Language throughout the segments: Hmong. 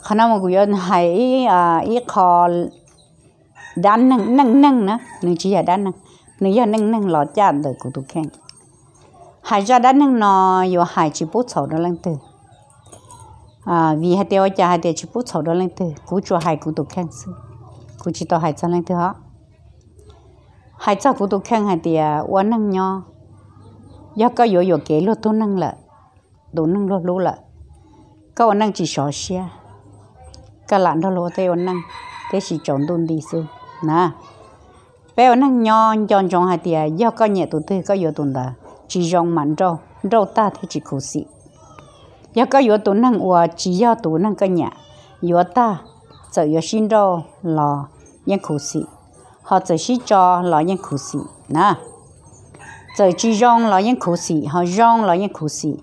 Qhov no mas kuv yuav hais ib, ib qho dab neeg, neej neeg na, nws tsis yog dab neeg, nws yog neej neeg los caj ntawm kuv tus kheej. Hais zaj dab neeg no yuav hais tsis pub txhaum rau leej twg. Vim hais tias ua cas hais tias tsis pub txhaum rau leej twg, kuv tsuas hais kuv tus kheej xwb, kuv tsis tau hais txog leej twg os. Hais txog kuv tus kheej hais tias ua neej nyob, yog koj yuav yuam kev luag tug neeg lawm, tus neeg luag hlub lawm, koj ua neej tsis sov siab, koj lam nrog luag tej ua neej, tiam sis tsaus ntuj nti xwb na. Peb ua neej nyob nco ntsoov hais tias yog koj nyiam tus twg koj yuav tus ntawd, tsis zoo mas nrauj, nrauj tag thiaj tsis khuv xim. Yog koj yuav tus neeg uas tsis yog tus neeg koj nyiam, yuav tag, txawm yuav sib nrauj los yeej khuv xim, ho txawm sib tso los yeej khuv xim na. Txawm tsis zoo los yeej khuv xim, ho zoo los yeej khuv xim.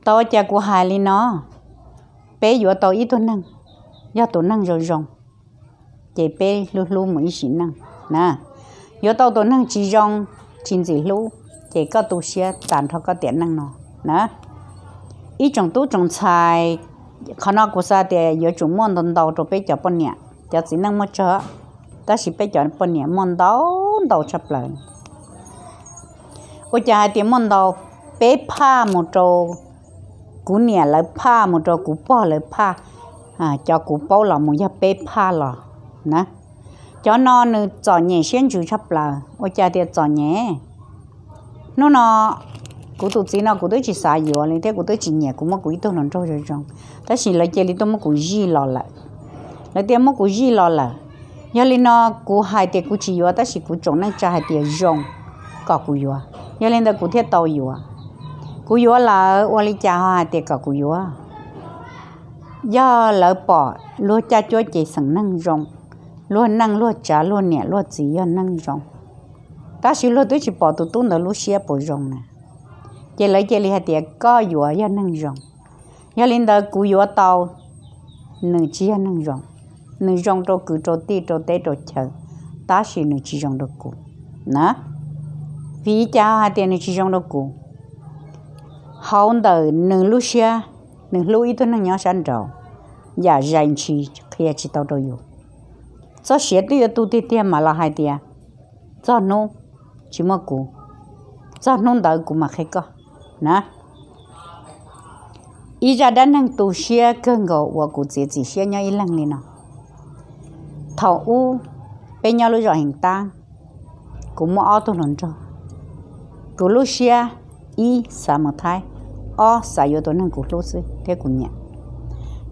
Tau ua cas kuv hais li no? Peb yuav tau ib tug neeg, yog tus neeg zoo zoo, ces peb hlub hlub mus ib sim neej na. Yuav tau tus neeg tsis zoo, tsis ntxim hlub, ces koj tu siab tas nrho koj tiam neej no na. Ib tsoom tub tsoom ntxhais, qhov no kuv xav tias yuav tsum muaj ntau ntau rau peb cov poj niam, cov txiv neej muaj tsawg, tab sis peb cov poj niam muaj ntau ntau tshaj plaws. Ua cas hais tias muaj ntau? Peb phaj mus rau kuv niam lawv phaj, mus rau kuv pog lawv phaj, cov kuv paub los mus yog peb phaj los na. Cov no nws txom nyem siab ntsws tshaj plaws. Ua cas tias txom nyem? Hnub no kuv tus txiv no kuv twb tsis xav yuav li thiab kuv twb tsis nyiam, kuv muab kuv ib tug hluas nraug zoo zoo, tab sis lawv cia li tuaj muab kuv zij los lawm. Lawv cia muab kuv zij los lawm. Yog li no kuv hais tias kuv tsis yuav, tab sis kuv tsoom neej tsa hais tias zoo kom kuv yuav, yog li ntawd kuv thiaj tau yuav. Kuv yuav lawm ua li cas ho hais tias kom kuv yuav? Yog lawv pom luag caj cuab ces xeem neeg zoo, luag neej luag tsav, luag niam luag txiv yog neeg zoo, tab sis luag twb tsis pom tus tub ntawd lub siab puas zoo na. Ces lawv cia li hais tias koj yuav yog neeg zoo. Yog li ntawd kuv yuav tau, nws tsis yog neeg zoo. Nws zoo rau kwv rau tij rau teb rau chaw, tab sis nws tsis zoo rau kuv na. Vim li cas hais tias nws tsis zoo rau kuv? Hauv ntawm nws lub siab, nws hlub ib tug neeg nyob sab nraud, yam zais ntshis qhia tsis tau rau yus. Txoj siav twb yuav tu tiag tiag mas los hais tias txog hnub tsis muaj kuv, txog hnub ntawd kuv mam qhia koj na. Ib zaj dab neeg tu siab kawg nkaus uas kuv txiav txim siab nyob ib leeg li no. Thaum ub peb nyob lub zos Heev Tab, kuv muaj ob tug hluas nraug. Kuv lub siab, ib xav mus Thaib, ob xav yuav tus neeg kuv hlub xwb thiab kuv nyiam.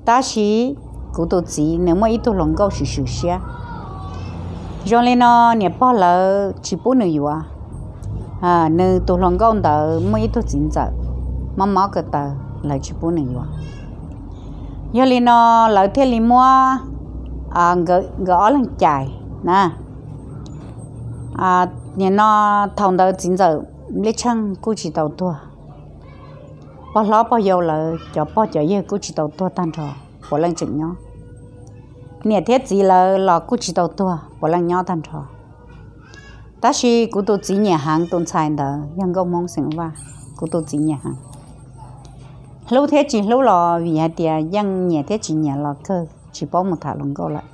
Tab sis kuv tus txiv nws muaj ib tug hluas nkauj swm swm siab. Zoo li no niam pog lawv tsis pub nws yuav. Nws tus hluas nkauj ntawd muaj ib tug txiv ntxawm, mob mob ko taw, lawv tsis pub nws yuav. Yog li no lawv thiaj li muab nkawd ob leeg cais na. Nim no thaum ntawd txiv ntxawm Npliaj Tsheej kuj tsis tau tuag, pog hlob pog yau lawv cov pog cov yawg kuj tsis tau tuag tag nrho, puav leej tseem nyob. Niam thiab txiv lawv los kuj tsis tau tuag, puav leej nyob tag nrho. Tab sis kuv tus txiv nyiam heev tus ntxhais ntawd yog Nkauj Hmoob xeem Vaj, kuv tus txiv nyiam heev. Hlub thiab tsis hlub los vim hais tias yeej nyiam thiab tsis nyiam los kawg tsis paub mus tham hluas nkauj lawm,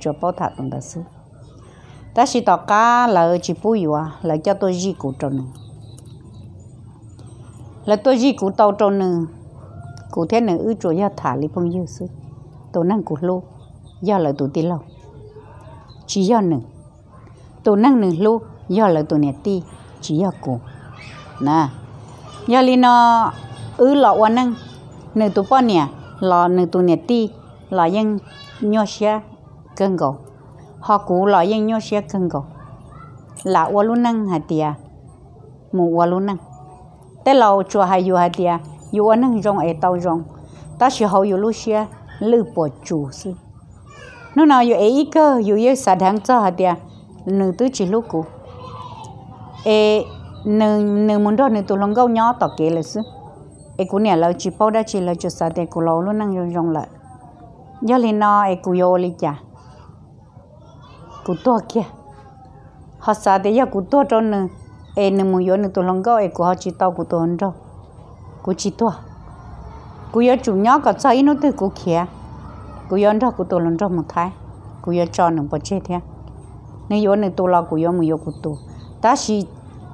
tsuas paub tham tus ntawd xwb. Tab sis tom qab lawv tsis pub yuav, lawv coj tuaj zij kuv rau nws. Lawv tuaj zij kuv tau rau nws, kuv thiab nws wb tsuas yog tham li phooj ywg xwb. Tus neeg kuv hlub yog lawv tus tij laug, tsis yog nws. Tus neeg nws hlub yog lawv tus niam tij, tsis yog kuv na. Yog li no wb los ua neej, nws tus poj niam los nws tus niam tij los yeej nyuaj siab kawg nkaus, ho kuv los yeej nyuaj siab kawg nkaus. Lam ua lub neej hais tias mus ua lub neej. Tej laus tsuas hais yus hais tias yus ua neeg zoo es tau zoo, tab sis hauv yus lub siab lwj puas tsus xwb. Hnub no yus ev ib kawg yus yeej xav dheev txog hais tias nws twb tsis hlub kuv, es nws mus nrog nws tus hluas nkauj nyob tom kev lawm xwb. Es kuv niam lawv tsis paub dab tsi, lawv tsuas xav tias kuv los ua lub neej zoo zoo lawm. Yog li no es kuv yuav ua li cas? Kuv tuag kiag. Ho xav tias yog kuv tuag rau nws, es nws mus yuav nws tus hluas nkauj es kuv ho tsis tau kuv tus hluas nraug, kuv tsis tuag. Kuv yuav tsum nyob kom txog ib hnub twg kuv khiav, Kuv yuav nrog kuv tus hluas nraug mus Thaib, kuv yuav tso nws pov tseg thiab. Nws yuav nws tus los kuv yuav mus yuav kuv tus. Tab sis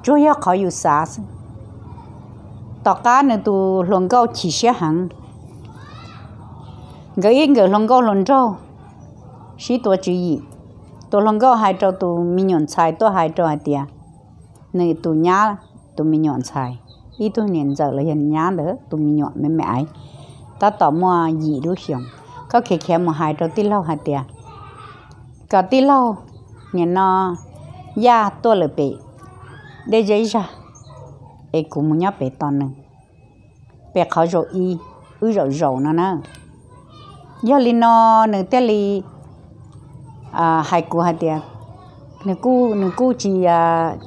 tsuas yog qhov yus xav xwb. Tom qab nws tus hluas nkauj chim siab heev, nkawd ib nkawm hluas nkauj hluas nraug sib tua tswv yim. Tus hluas nkauj hais rau tus me nyuam ntxhais tuaj hais rau hais tias, nws tus nyab, tus me nyuam ntxhais, ib tug niam ntxawm los yog nyab ntawd tus me nyuam me me aiv, tab tom muaj yim lub xyoos. Koj khiav khiav mus hais rau tij laug hais tias, kom tij laug, nim no Yaj tuaj lawm pem dej zeb zag, es kuv mus nyob pem tos nws, pem qhov zaum i, wb zaum zaum no na. Yog li no nws thiaj li hais kuv hais tias, nws kuj tsis,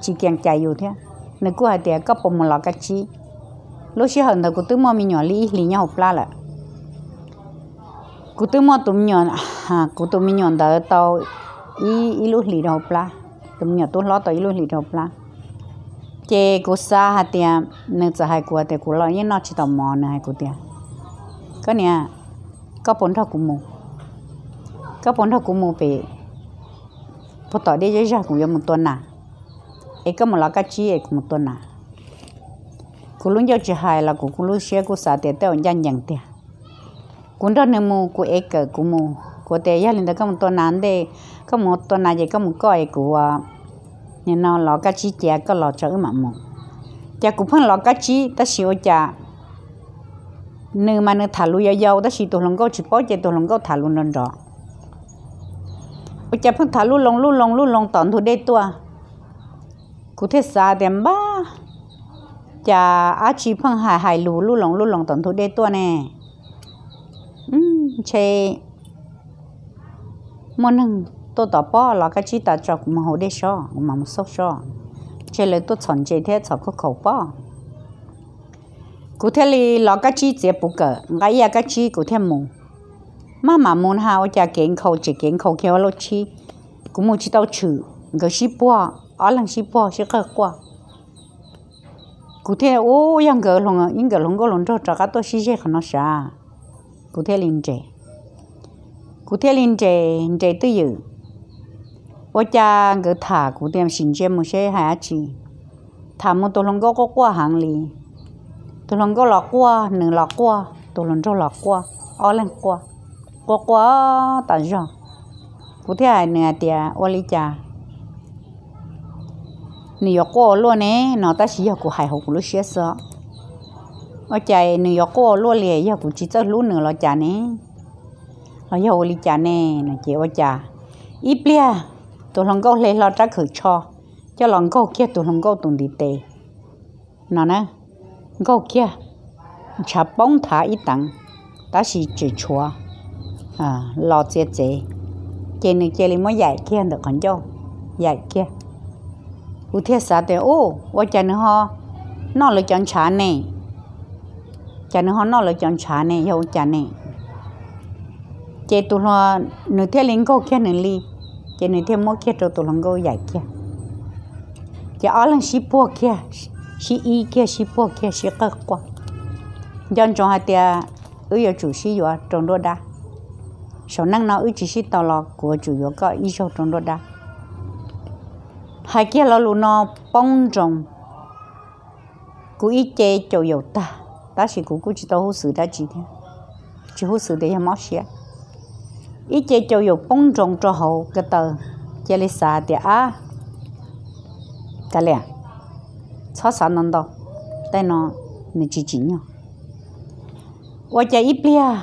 tsis kees cai yus thiab, nws kuj hais tias koj puas mus lov kab tsib. Lub sij hawm ntawd kuv twb muaj me nyuam li ib hlis nyob hauv plab lawm. Kuv twb muaj tus me nyuam, kuv tus me nyuam ntawd tau ib, ib lub hlis rau hauv plab, tus me nyuam tub hlob tau ib lub hlis rau hauv plab. Ces kuv xav hais tias, nws txawm hais kuv tias kuv los yeej noj tsis tau mov, nws hais kuv tias, koj niam, koj puas nrog kuv mus, koj puas nrog kuv mus pem puag tom dej zeb zag, kuv yuav mus tua nas, es koj mus lov kab tsib es kuv mus tua nas. Kuv lub ncauj tsis hais los kuv, kuv lub siab kuj xav tias tej zaum ncaj ncees tiag. Kuv nrog nws mus, kuv ev kawm kuv mus, kuv tias yog li ntawd koj mus tua nas ntej, koj mus tua nas ces koj mus koj es kuv nim no lov kab tsib cia koj los tso wb mam mus. Ces kuv pheej lov kab tsib tab sis ua cas nws mas nws tham lus yau yau tab sis tus hluas nkauj tsis paub ces tus hluas nkauj tham lus nrov nrov. Ua cas pheej tham lub loo lub loo lub loo tom ntug dej tuaj. Kuv thiaj xav tias npab, cas dab tsi pheej hais hais lus lub loo lub loo tom ntug dej tuaj ne? Ntshe muaj neeg tuaj tom pob los kab tsib tas tso kuv mus hauv dej sob, kuv mam mus xauj sob. Ntshe lawv tuaj txhom ntses thiab txhom khaub khaum pob. Kuv thiaj li los kab tsib txiav puv kawm nqa ib yam kab tsib kuv thiaj mus. Maj mam mus na ua cas kev nkhaus tseem kev nkhaus kiag ua lub tshib. Kuv mus tsis tau tshwm, nkawd sib puag, ob leeg sib puag sib qawg quaj. Kuv thiaj ua yog nkawd ib nkawm hluas nkauj hluas nraug rov qab tuaj sib zeg qhov no sav. Kuv thiaj li nres, kuv thiaj li nres nres twj ywm. Ua cas nkawd tham kuv tias sim ntsia mus seb hais dab tsi. Tham mus tus hluas nkauj quaj quaj heev li. Tus hluas nkauj los quaj, nws los quaj, tus hluas nraug los quaj, ob leeg quaj, quaj quaj tas zog. Kuv thiaj hais nws hais tias ua li cas nws yuav quaj ua luaj ne no, tab sis yog kuv hais hauv kuv lub siab xwb. Ua cas nws yuav quaj ua luaj li, yog kuv tsis txawj hlub nws los cas ne? Los yog ua li cas ne no ces ua cas ib pliag tus hluas nkauj hle hlo rab khawm tsho coj los nkaug kiag tus hluas nkauj tus ntiv tes no na, nkaug kiag, ntshav poob thav ib teev, tab sis tseem tshuav los txiav txev, ces nws cia li muab yaim kiag ntawm qhov ncauj, yaim kiag. Kuv thiaj xav tias u, ua cas nws ho noj lawv cov ntshav ne? Cas nws ho noj lawv cov ntshav ne, yog ua cas ne? Ces tus hluas, nws thiaj li nkaug kiag nws li, ces nws thiaj muab kiag rau tus hluas nkauj yaim kiag. Ces ob leeg sib puag kiag, sib ib kiag sib puag kiag sib qawg quaj. Nco ntsoov hais tias wb yuav tsum sib yuav rau nruab dab. Saum neej no wb tsis sib tau los kuv yuav tsum yuav koj ib zaug rau nruab dab. Hais kiag lo lus no poob nroos, kuv ib ce caum yaum tag, tab sis kuv kuj tsis tau huj xwm dab tsi thiab, tsis huj xwm tias yog mob siab. Ib ce caum yaum poob nroos rau hauv ko taw, cia li xav tias ab, kav liam, txhob xav ntau ntau, tej no nws tsis tsim nyog. Ua cas ib pliag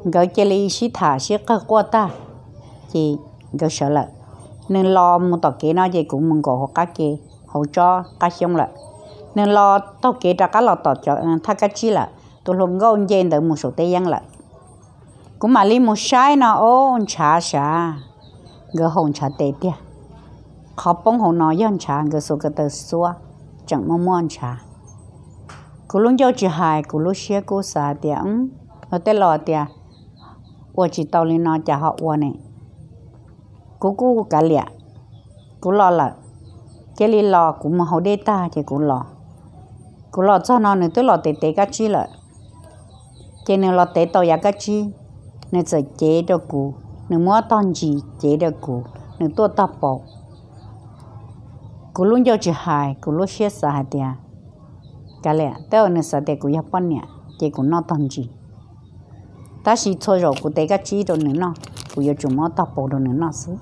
nkawd cia li sib tham sib qawg quaj tag, ces nkawd sawv lawm. Nws los mus tom kev no ces kuv mus nkaum hauv qab ke, hauv tsob qab xyoob lawm. Nws los taug kev rov qab los tom thaj kab tsib lawm, tus hluas nkauj nce ntawd mus saum teb yeeb lawm. Kuv mam li mus saib no, o, ntshav sav, nkawd haus ntshav tes tiag. Qhov poob hauv no yog ntshav, nkawd xuas ko taw xuab, tseem muaj muaj ntshav. Kuv lub ncauj tsis hais, kuv lub siab kuj xav tias, luag tej laus tias ua tsis tau li no cas ho ua ne. Kuv kuj kav liam, kuv los lawm. Cia li los, kuv mus haus dej tag ces kuv los. Kuv los txog no nws twb los tev tev kab tsib lawm. Ces nws los tev tau yav kab tsib, nws txawm cev rau kuv, nws muab tog ntsis cev rau kuv, nws tuaj tog paus. Kuv lub ncauj tsis hais, kuv lub siab xav hais tias, kav liam, twb yog nws xav tias kuv yog poj niam ces kuv noj tog ntsis. Tab sis txhua zaus kuv tes kaj tsib rau nws noj, kuv yuav tsum muab tog paus rau nws noj xwb,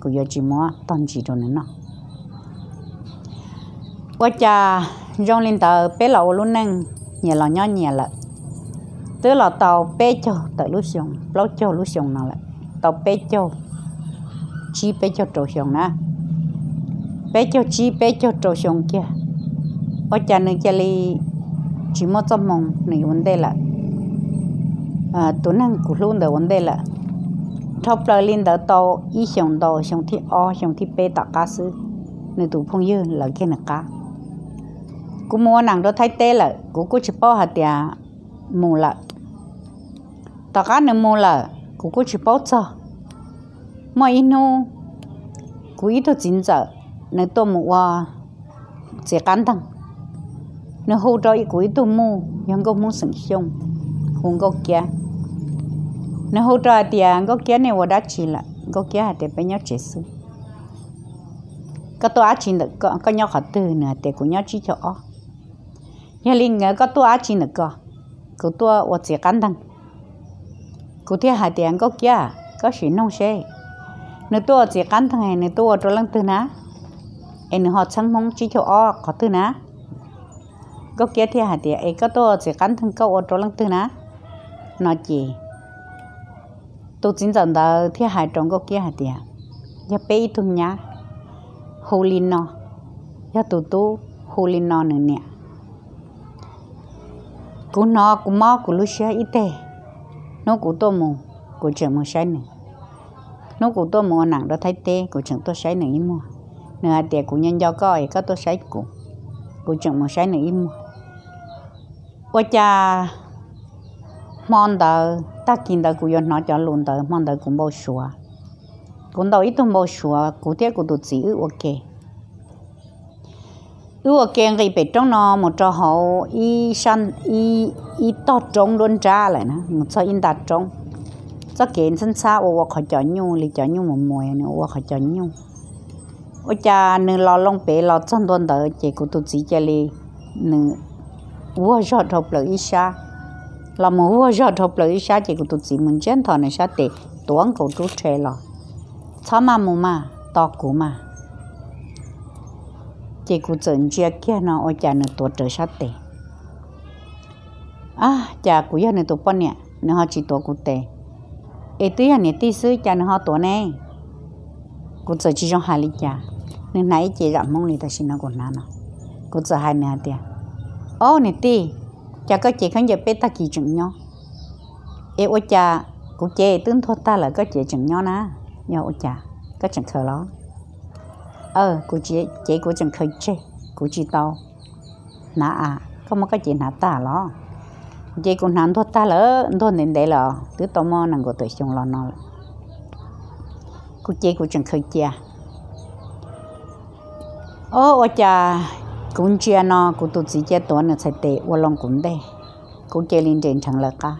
kuv yuav tsis muab tog ntsis rau nws noj. Ua cas zoo li ntawd peb los ua lub neej nyias los nyob nyias lawm, twb los tau peb caug tawm lub xyoo, plaub caug lub xyoo no lawm, tau peb caug tsib peb caug rau xyoo na, peb caug tsib peb caug rau xyoo kiag, ua cas nws cia li tsis muaj txoj hmoo nws ua ntej lawm. Tus neeg kuv hlub ntawd ua ntej lawm. Dhau plaws li ntawd tau ib xyoos ntau, xyoo thib ob xyoo thib peb tom qab xwb, nws tus phooj ywg lawv kiag nws qab. Kuv mus ua neej rau Thaib teb lawm, kuv kuj tsis paub hais tias mus lawm. Tom qab nws mus lawm kuv kuj tsis paub txog. Muaj ib hnub kuv ib tug txiv ntxawm, nws tuaj mus ua txiv qab nteeg. Nws hu rau kuv ib tug muj yog nkauj Hmoob xeem Xyooj, hu Nkauj Kiab. Nws hu rau hais tias, Nkauj Kiab, nej ua dab tsi lawm? Nkauj Kiab hais tias, Peb nyob tsev xwb. Koj tuaj dab tsi ntawm ko? Koj nyob qhov twg? Nws hais tias, Kuv nyob tsib caug ob. Yog li ntawd koj tuaj dab tsi ntawm ko? Kuv tuaj ua txiv qab nteeg. Kuv thiaj hais tias, Nkauj Kiab, koj sim nug seb, nws tuaj ua txiv qab nteeg nws tuaj ua rau leej twg na? Es nws ho txheeb Hmoob tsib caug ob qhov twg na? Nkauj Kiab thiaj hais tias, Es koj tuaj ua txiv qab nteeg koj ua rau leej twg na? No ces tus txiv ntxawm ntawd thiaj hais rau Nkauj Kiab hais tias, Yog peb ib tug nyab, hu li no, yog tus tub, hu li no nws niam. Kuv hnov kuv mob kuv lub siab ib teg. Hnub kuv tuaj mus, kuv tseem mus saib nws. Hnub kuv tuaj mus ua neej rau Thaib teb, kuv tseem tuaj saib nws ib muag. Nws hais tias, Kuv nyob nco koj es koj tuaj saib kuv. Kuv tseem mus saib nws ib muag. Ua cas hmo ntawd, tag kis ntawd kuv yuav hnov cov lus ntawd, hmo ntawd kuv npau suav. Kuv ntaus ib tug npau suav, kuv thiab kuv tus txiv wb ua ke. Wb ua ke nqis pem roob no mus rau hauv ib tog roob nruab nrab lawm na, mus txog ib nta roob. Txoj kev ntxhab ntxhab ua ua qhov cos nyuj li, cov nyuj mus mus nws ua qhov cos nyuj. Ua cas nws los loo pem los txog ntua ntawd ces kuv tus txiv cia li, nws vuag zog dhau plaws ib sab. Los mus vuag zog dhau plaws ib sab ces kuv tus txiv mus ntsiab nthos nws sab tes, tuav nkaus rub rhe los, Txhob maj mus mas, tos kuv mas. Ces kuv txawm ntsia kiag no ua cas nws tuav rawv sab tes. Ab, cas kuv yog nws tus poj niam nws ho tsis tuav kuv tes? Es twb yog niam tij xwb cas nws ho tuav ne? Kuv txawm tsis zoo hais li cas. Nws hnav ib ce zam Hmoob li tam sim no kuv hnav no. Kuv txawm hais nws hais tias, Ob niam tij, cas koj cev khaub ncaws peb tag kis tseem nyob? Es ua cas kuv cev twb ntuag tag lawm koj cev tseem nyob na? Yog ua cas, koj tseem khaws los? Aw, kuv cev kuv tseem khaws tseg, kuv tsis tau hnav a. Koj muab koj cev hnav tag los? Kuv cev kuv hnav ntuag tag lawm, ntuag ntev ntev lawm, twb tau muaj nees nkaum tawm xyoo los no lawm. Kuv cev kuv tseem khaws cia. Ob, ua cas kuv ntsia no kuv tus txiv cia tuav nws txhais tes ua loo kuv ntej, kuv cia li nres nrheev lawv qab.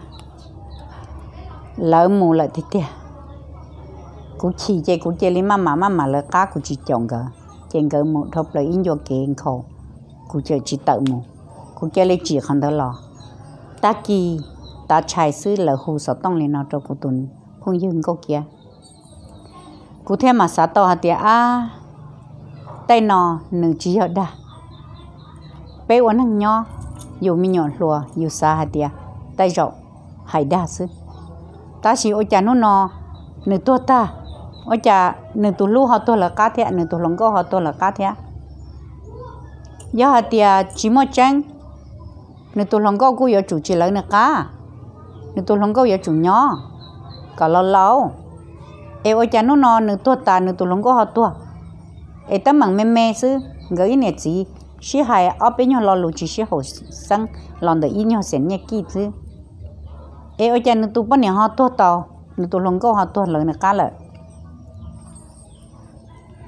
Lawv mus lawm tiag tiag. Kuv chim ces kuv cia li maj mam maj mam lawv qab, kuv tsis caum nkawd. Ces nkawd mus dhau plaws ib ncua kev nkhaus, kuv txawm tsis tawm mus, kuv cia li tsim qhov ntawd los. Tag kis tav tshais xwb lawv hu xov tooj li no rau kuv tus phooj ywg Nkauj Kiab. Kuv thiaj mam xav tau hais tias, ab, tej no nws tsis yog dag. Peb ua neeg nyob, yus me nyuam hluas yus xav hais tias tej zaum hais dag xwb. Tab sis ua cas hnub no nws tuag tag, ua cas nws tus hlub ho tuag lawv qab thiab, nws tus hluas nkauj ho tuag lawv qab thiab? Yog hais tias tsis muaj tseeb, nws tus hluas nkauj kuj yuav tsum tsis lawv nws qab, nws tus hluas nkauj yuav tsum nyob kom laus laus. Es ua cas hnub no nws tuag tas nws tus hluas nkauj ho tuag? Es teeb meem me me xwb, nkawd ib niam txiv sib hais ob peb nyuag lo lus tsis sib haum xeeb los ntawm ib nyuag xiam nyiaj kij xwb. Es ua cas nws tus poj niam ho tuag tau, nws tus hluas nkauj ho tuag lawv nws qab lawm?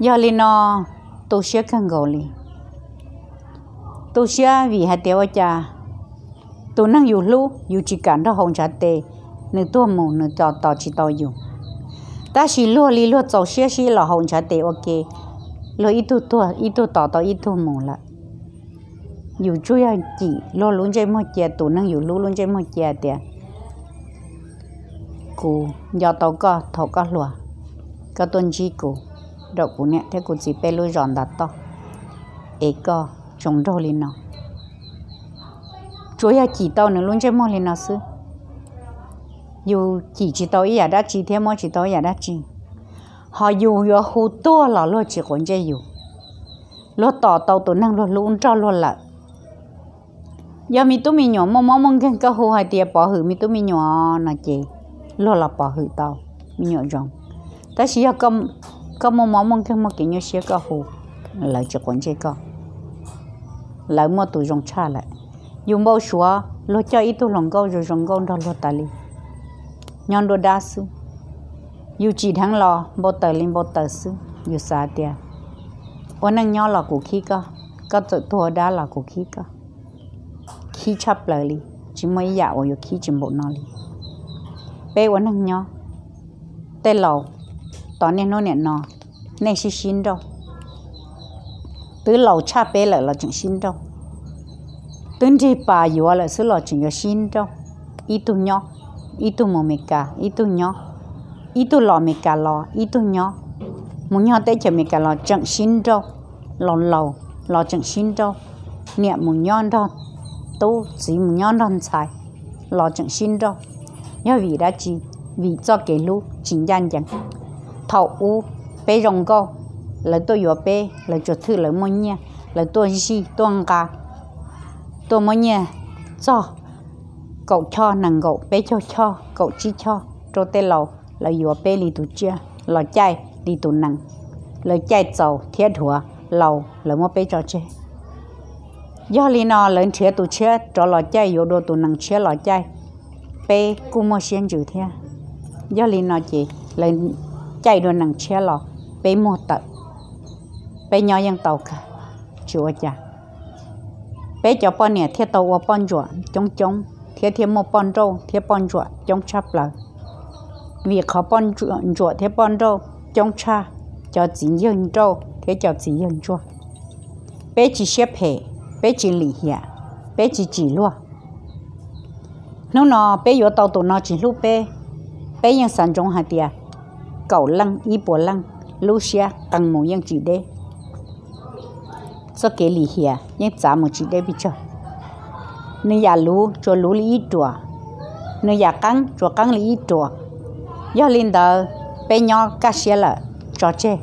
Yog li no, tu siab kawg nkaus li. Tu siab vim hais tias ua cas tus neeg yus hlub yus tsis kam nrog haus ntshav tes, nws tuag mus nws tos tsis tau yus. Tab sis luag li luag txaus siab sib los haus ntshav tes ua ke, luag ib tug tuag ib tug tos tau ib tug mus lawm. Yus tsuas yog cim luag lub ntsej muag cia, tus neeg yus hlub lub ntsej muag cia tias, kuv nco tau koj thaum koj hluas, koj tuaj ntsib kuv, raum kuv niam thiab kuv txiv peb lub zos ntav toj, es koj zoo nraug li no. Tsuas yog cim tau nws lub ntsej muag li no xwb. Yus cim tsis tau ib yam dab tsi thiab muab tsis tau ib yam dab tsi, ho yus yuav hu tuag los luag tsis quav ntsej yus. Luag tos tau tus neeg luag hlub nrog luag lawm. Yog me tub me nyuam muaj mob muaj nkeeg koj hu hais tias pov hwm me tub me nyuam no ces luag los pov hwm tau, me nyuam zoo. Tab sis yog koj muaj mob muaj nkeeg muaj kev nyuaj siab koj hu, lawv tsis quav ntsej koj. Lawv muaj tus zoo tshaj lawm. Yus npau suav luag coj ib tug hluas nkauj zoo zoo nkauj nrog luag tas li, nyob nruab dab xwb. Yus tsim dheev los npau taws li npau taws xwb, yus xav tias ua neej nyob los kuv khib koj, koj txawm tuag ua dab los kuv khib koj. Khib tshaj plaws li, tsis muaj ib yam uas yuav khib tsis npaum no li. Peb ua neeg nyob, tej laus tos niaj hnub niam no, nej sib sib nrauj. Twb laus tshaj peb lawm los tseem sib nrauj. Twb nrig pas yuav lawm xwb los tseem yuav sib nrauj. Ib tug nyob, ib tug mus Meskas, ib tug nyob, ib tug los Meskas los ib tug nyob, mus nyob teb chaws Meskas los tseem sib nrauj. Laus laus los tseem sib nrauj. Niam mus nyob nrog tub, txiv mus nyob nrog ntxhais los tseem sib nrauj. Yog vim dab tsi? Vim txoj kev hlub tsis ncaj ncees. Thaum ub peb zoo nkauj, lawv tuaj yuav peb, lawv tsuas thwj lawv muaj nyiaj, lawv tuaj zij tuaj nqa, tuaj muab nyiaj txog kaum choj, nees nkaum, peb caug choj, kaum tsib choj rau tej laus, lawv yuav peb li tus tsiaj, los caij li tus nees, lawv caij txaus thiab dhuav laus, lawv muab peb tso tseg. Yog li no lawv nrhiav tus tshiab rov los caij yuav dua tus nees tshiab los caij, peb kuj muaj siab ntsws thiab. Yog li no ces lawv caij dua nees tshiab los peb muag tawm, peb nyob yeej tau kawg, tsis ua cas. Peb cov poj niam thiaj tau ua poj ntsuam coob coob thiab thiaj muaj poj nrauj thiab poj ntsuam coob tshaj plaws. Vim qhov poj ntsuam thiab poj nrauj coob tshaj cov txiv yawg nrauj thiab cov txiv yawg ntsuag. Peb tsis siab phem, peb tsis lim hiam, peb tsis tsim luag. Hnub no peb yuav tau tus no tsis hlub peb, peb yeej xav ntsoov hais tias kaum leej ib puas leej lub siab qee mus yeej tsis deb. Txoj kev lim hiam yeej txav mus tsis deb pes tsawg. Nws yam luv tsuas luv li ib ruam, nws yam qeeb tsuas qeeb li ib ruam. Yog li ntawd, peb nyob kaj siab lawm, tso tseg,